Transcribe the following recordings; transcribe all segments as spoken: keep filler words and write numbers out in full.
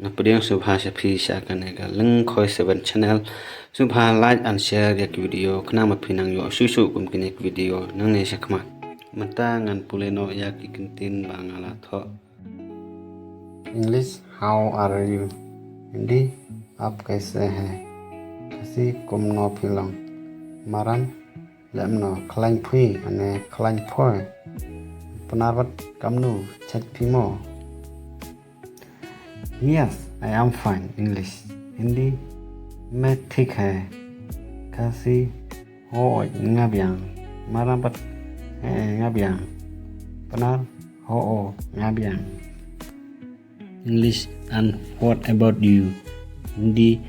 Nga pdiang sngewbha sha phi sha kane ka Lyngkhoi seven channel. Sngewbha like and share ïa ki video khnang ba phin nang ïoh shuh shuh kum kine ki video nangne shakhmat. Mynta ngan pule noh ïa ki kyntien ba nga la thoh. English, how are you? Hindi, आप कैसे हैं? Khasi, kumno phi long? Maram, lehmno, khlaiñ phi, ane khlaiñ phi. Pnar bad kamnu, chait phi mo? Yes, I am fine. English, Hindi, मैं ठीक है। Khasi, hooid, nga biang. Maram bad, eh, nga biang. Pnar, hooid, nga biang. English, and what about you? Hindi,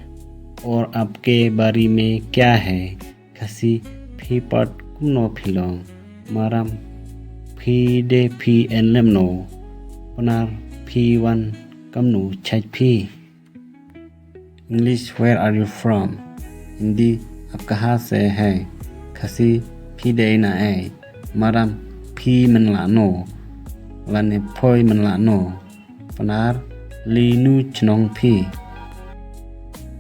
और आपके बारे में क्या है? Khasi, phi pat kumno phi long? Maram, phi de phi en lehmno? Pnar, phi wan kamnu chait phi? English, where are you from? Hindi, आप कहाँ से है? Khasi, phi dei na ei? Maram, phi mynlano? Lane phi mynlano? Pnar, lei nu chnong phi?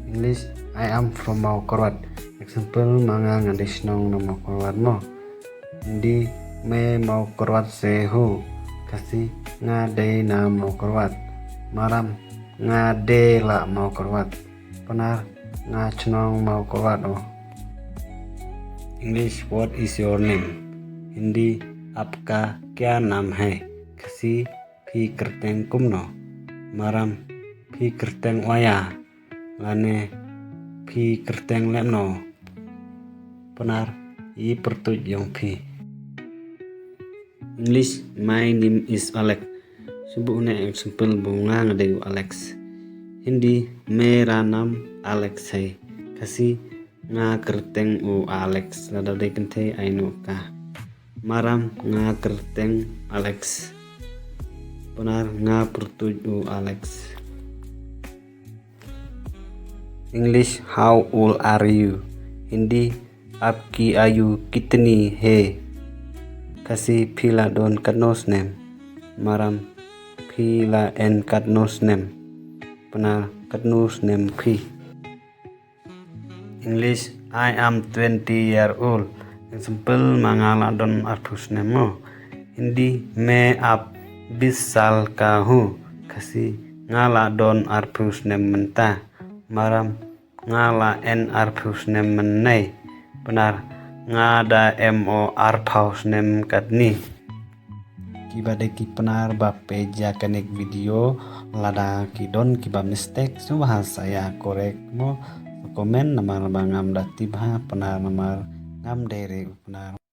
English, I am from Mawkyrwat. Example, ma nga nga dei shnong na Mawkyrwat mo. Hindi, मैं मौकरवाद से हूँ। Khasi, nga dei na Mawkyrwat. Maram, nga dei la Mawkyrwat. Pnar, nga chnong Mawkyrwat o. English, what is your name? Hindi, आपका क्या नाम है? Khasi, phi kyrteng kumno? Maram, phi kyrteng wa ïa? Lane, phi kyrteng lehmno? Pnar, i pyrtuid ïong phi? English, my name is Alex. Shu buh ne example ba nga nga dei u Alex. Hindi, मेरा नाम एलेक्स है। Khasi, nga kyrteng u Alex. Lada dei kynthei ai noh ka. Maram, nga kyrteng Alex. Pnar, nga pyrtuid u Alex. English, how old are you? Hindi, आपकी आयु कितनी है? Khasi, phi la don katno snem? Maram, phi la en katno snem? Pnar, katno snem phi? English, I am twenty year old. Example, ma nga la don arphew snem mo. Hindi, मैं अब बीस साल का हूँ। Khasi, nga la don arphew snem mynta. Maram, nga la en arphew snem mynne. Pnar, nga da em o arphew snem katne. Kiba dei ki Pnar ba peit ïa kane ka video, lada ki don kiba mistake, sngewbha sa ïa correct mo, comment namar ba ngam da tip ha Pnar namar ngam dei re u Pnar.